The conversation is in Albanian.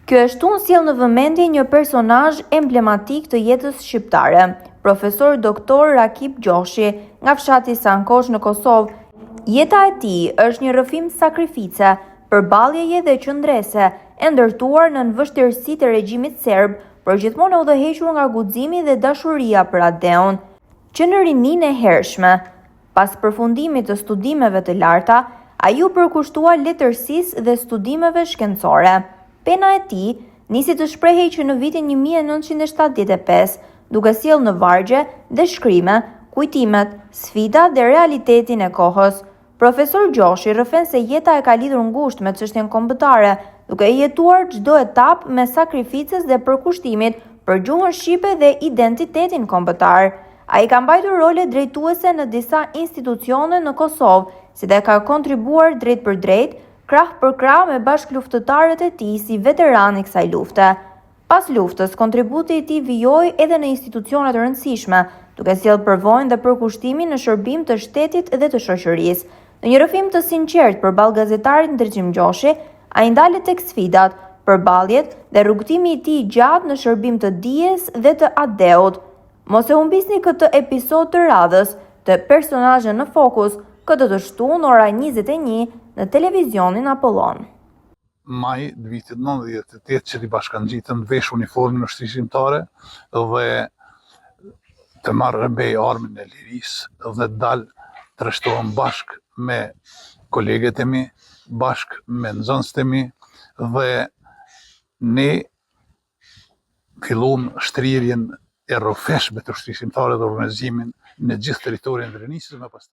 Kjo e shtunë sjell në vëmendje një personazh emblematik të jetës shqiptare, profesor doktor Rakip Gjoshi, nga fshati Sankosh në Kosovë. Jeta e tij është një rrëfim sakrifice, përballjeje dhe qëndrese, e ndërtuar nën vështirësitë e regjimit serb, por gjithmonë e udhëhequr nga guximi dhe dashuria për atdheun. Që në rininë e hershme, Pas përfundimit të studimeve të larta, ai iu përkushtua letërsisë dhe studimeve shkencore. Pena e tij nisi të shprehej që në vitin 1975, duke sjellë në vargje dhe shkrime kujtimet, sfidat dhe realitetin e kohës. Profesor Gjoshi rrëfen se jeta e ka lidhur ngushtë me çështjen kombëtare, duke jetuar çdo etapë me sakrificës dhe përkushtimit për gjuhën shqipe dhe identitetin kombëtar. Ai ka mbajtur role drejtuese në disa institucione në Kosovë, si dhe ka kontribuar drejtpërdrejt, krah për krah me bashkëluftëtarët e tij si veteran i kësaj lufte. Pas luftës, kontributi i tij vijoi edhe në institucione të rëndësishme, duke sjellë përvojën dhe përkushtimin në shërbim të shtetit dhe të shoqërisë. Në një rrëfim të sinqertë përballë gazetarit Ndriçim Gjoshi, ai ndalet tek sfidat, përballjet dhe rrugëtimi i tij i gjatë në shërbim të dijes dhe të atdheut. Mos e humbisni këtë episod të radhës të Personazhe në Fokus këtë të shtunë ora 21 në televizionin Apollon. Maj të vitit 98 që t'i bashkangjitëm të vesh uniformën e ushtrisë çlirimtare dhe të marr rrëmbej armën e lirisë dhe të dal të rreshtohem bashkë me kolegët e mi, bashkë me nxënësit e mi dhe ne fillum shtrirjen e rrufeshme të ushtrisë çlirimtare dhe organizimin në gjithë territorin e Drenicës, më pas.